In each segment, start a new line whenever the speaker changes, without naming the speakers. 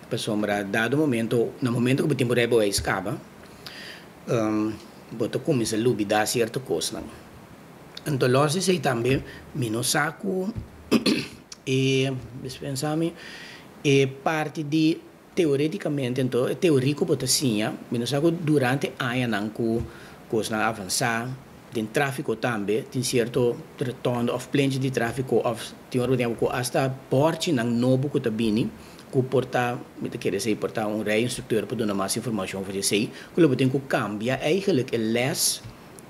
Pasobra dado momento, na momento ku bo tin bo rijbewijs kaba, bo ta kuminsá lubidá sierto kosnan. Anto lòs di esei tambe mi no sa ku e, dispensa mi, e parti di teoreticamente, anto e teoria ku bo ta siña, mi no sa ku durante añanan ku kosnan a avansá den tráfiko tambe tin sierto rotonde òf plenchi di tráfiko òf tin ora ku tin ku asta bòrchinan nobo ku ta bini ku por ta, mi ta kere esei por ta un rijinstructeur por duna mas informashon for esei, ku lo bo tin ku kambia eigenlijk e lès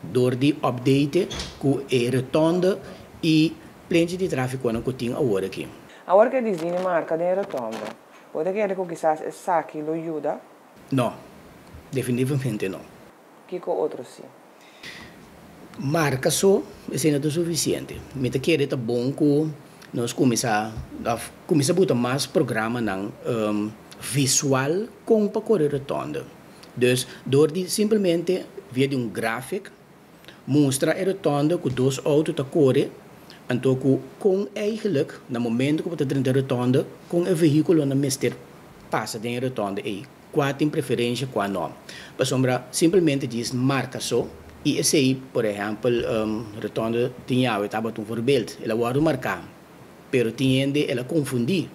dor di update ku e rotonde i plenchi di tráfikonan ku tin awor aki.
Awor ku e disini marka den e rotonde, bo ta kere ku kisas esaki lo yuda?
No, definitivamente no.
Kiko otro si?
Marka so, esei no ta sufisiente. Mi ta kere ta bon ku nos kuminsá òf kuminsá buta mas programanan visual kon pa kore rotonde. Dus dor di simplemente via di un grafik mustra e rotonde ku dos outo ta kore, anto ku kon eigenlijk na momento ku bo ta drenta e rotonde kon e vehíkulonan mester pasa den e rotonde ei, kua tin preferensha, kua no. Pasobra simplemente djis marka so i esei, por ehèmpel, rotonde tin yawe tabata un voorbeeld, el a wòrdu marká, pero tin hende el a konfundí.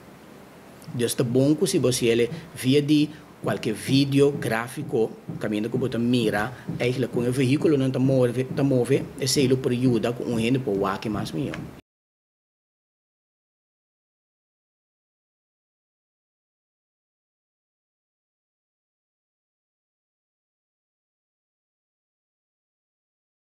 Dus ta bon ku si bo hasiel via di kualke video gráfiko kaminda ku bo ta mira eigenlijk kon e vehíkulonan ta move, esei lo por yuda ku un hende por wak mas mihó.